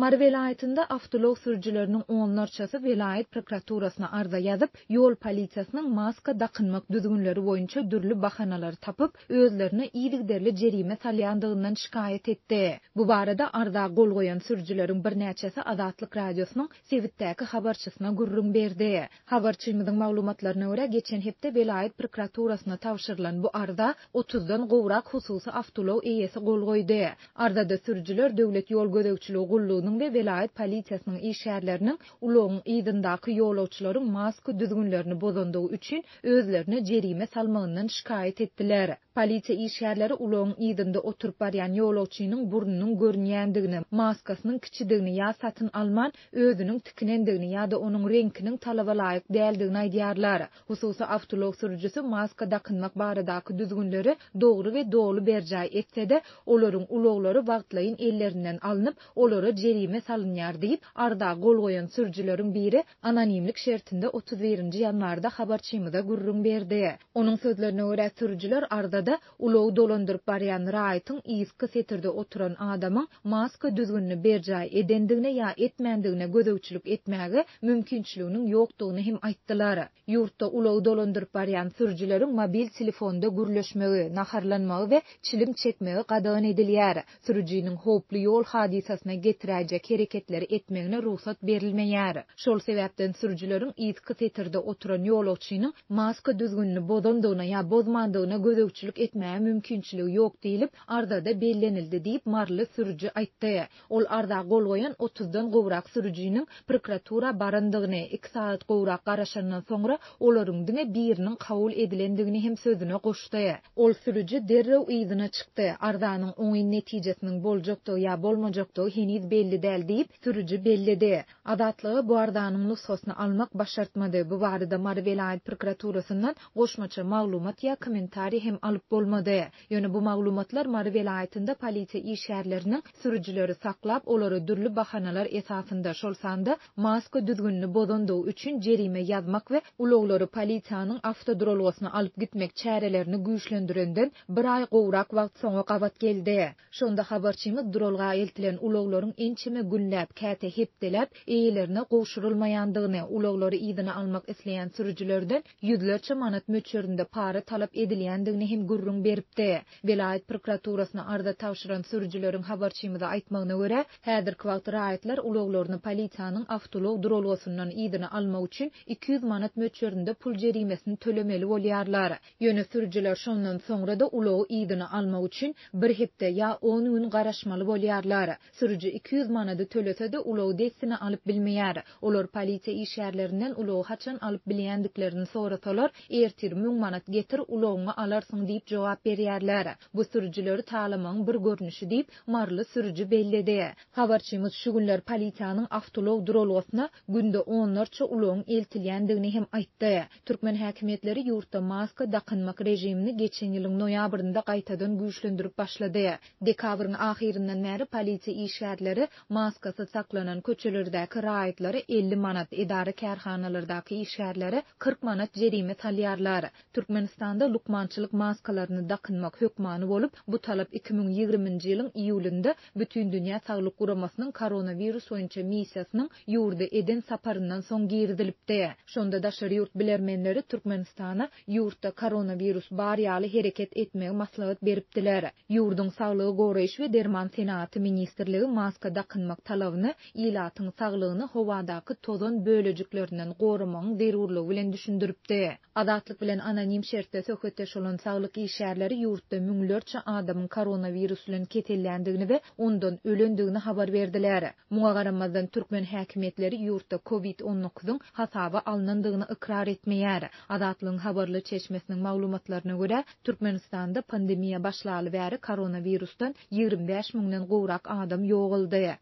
Mary welaýatynda awtoulag sürüjileriniň onlarçasy welaýat prokuraturasyna arza ýazyp, ýol polisiýasynyň maska dakynmak düzgünleri boýunça dürli bahanalary tapyp, özlerine yzygiderli jerime salýandygyndan şikaýat etdi. Bu barada arza gol goýan sürüjileriň birnäçesi Azatlyk Radiosynyň sebitdäki habarçysyna gürrüň berdi. Habarçymyzyň maglumatlaryna görä, geçen hepde welaýat prokuraturasyna tabşyrylan bu arza otuzdan gowrak hususy awtoulag eýesi gol goýdy. Arzada sürüjiler Döwlet ýol gözegçiligi gullugynyň we welaýat polisiýasynyň işgärleriniň ulagyň yzyndaky ýolagçylaryň maska düzgünlerini bozandygy üçin özlerine jerime salmagyndan şikaýat etdiler. Polisiýa işgärleri ulagyň yzynda oturyp barýan ýolagçynyň burnunyň görünýändigini, maskasynyň kiçidigini ýa satyn alman, özüniň tikinendigini ýa-da onuň reňkiniň talaba laýyk däldigini aýdýarlar. Hususy awtoulag sürüjisi maska dakynmak baradaky düzgünleri dogry we doly berjaý etse-de, olaryň ulaglary wagtlaýyn ellerinden alnyp, olara jerime salynýar diýip, arza gol goýan sürüjileriň biri anonimlik şertinde 31 nji ýanwarda habarçymyza gürrüň berdi. Onuň sözlerine görä, sürüjiler arzada ulagy dolandyryp barýan raýatyň yzky setirde oturan adamyň maska düzgünini berjaý edendigine ýa etmändigine gözegçilik etmäge mümkinçiliginiň ýokdugyny hem aýtdylar. Ýurtda ulagy dolandyryp barýan sürüjileriň mobil telefonda gürleşmegi, naharlanmagy we çilim çekmegi gadagan edilýär. Sürüjiniň howply ýol hadysasyna getiräýjek hereketleri etmegine rugsat berilmeýär. Şol sebäpden sürüjileriň yzky setirde oturan ýolagçynyň maska düzgünini bozandygyna ýa bozmandygyna gözegçilik etmäge mümkinçiligi ýok diýlip, arzada bellenildi diýip, maryly sürüji aýtdy. Ol arza gol goýan otuzdan gowrak sürüjiniň prokuratura barandygyny, iki sagat gowrak garaşandan soňra olaryň diňe biriniň kabul edilendigini hem sözüne goşdy. Ol sürüji derrew yzyna çykdy. Arzanyň oňyn netijesiniň boljakdygy ýa bolmajakdygy heniz belli däl diýip, sürüji belledi. Azatlyga bu arzanyň nusgasyny almak başartmady. Bu barada Mary welaýat prokuraturasyndan goşmaça maglumat ýa kommentariý hem alyp bolmady. Ýöne bu maglumatlar Mary welaýatynda polisiýa işgärleriniň sürüjileri saklap, olara dürli bahanalar esasynda, şol sanda maska düzgünini bozandygy üçin jerime ýazmak we ulaglary polisiýanyň awtoduralgasyna alyp gitmek çärelerini güýçlendirenden bir aý gowrak wagt soňa gabat geldi. Şonda habarçymyz duralga eltilen ulaglaryň ençeme günläp, käte hepdeläp eýelerine gowşurylmaýandygyny, ulaglary yzyna almak isleýän sürüjilerden ýüzlerçe manat möçberinde para talap edilýändigini hem gürrüň beripdi. Welaýat prokuraturasyna arza tabşyran sürüjileriň habarçymyza aýtmagyna görä, häzirki wagt raýatlar ulaglaryny polisiýanyň awtoulag duralgasyndan yzyna almak üçin 200 manat möçberinde pul jerimesini tölemeli bolýarlar. Ýöne sürüjiler şondan soňra-da ulagy yzyna almak üçin bir hepde ýa on gün garaşmaly bolýarlar. Sürüji 200 manady tölese-de, ulagy dessine alyp bilmeýär. Olar polisiýa işgärlerinden ulagy haçan alyp bilýändiklerini sorasalar, ertir müň manat getir, ulagyňy alarsyň diýip jogap berýärler. Bu sürüjileri talamagyň bir görnüşi diýip, maryly sürüji belledi. Habarçymyz şu günler polisiýanyň awtoulag duralgasyna günde onlarça ulagyň eltilýändigini hem aýtdy. Türkmen häkimiýetleri ýurtda maska dakynmak režimini geçen ýylyň noýabrynda gaýtadan güýçlendirip başlady. Dekabryň ahyryndan bäri polisiýa işgärleri maskasyz saklanan köçelerdäki raýatlara 50 manat, edara-kärhanalardaky işgärlere 40 manat jerime salýarlar. Türkmenistanda lukmançylyk maskalaryny dakynmak hökmany bolup, bu talap 2020-nji ýylyň iýulynda Bütindünýä Saglyk Guramasynyň koronawirus boýunça missiýasynyň ýurda eden saparyndan soň girizilipdi. Şonda daşary ýurt bilermenleri Türkmenistana ýurtda koronawirus bar ýaly hereket etmegi maslahat beripdiler. Ýurduň Saglygy goraýyş we derman senagaty ministrligi maska dakynmak talabyny ilatyň saglygyny howadaky tozan bölejiklerinden goramagyň zerurlygy bilen düşündiripdi. Azatlyk bilen anonim şertde söhbetdeş bolan saglyk işgärleri ýurtda müňlerçe adamyň koronawirus bilen keselländigini we ondan ölendigini habar berdiler. Muňa garamazdan, türkmen häkimiýetleri ýurtda Covid on dokuzyň hasaba alnandygyny ykrar etmeýär. Azatlygyň habarly çeşmesiniň maglumatlaryna görä, Türkmenistanda pandemiýa başlaly bäri koronawirusdan 25 müňden gowrak adam ýogaldy.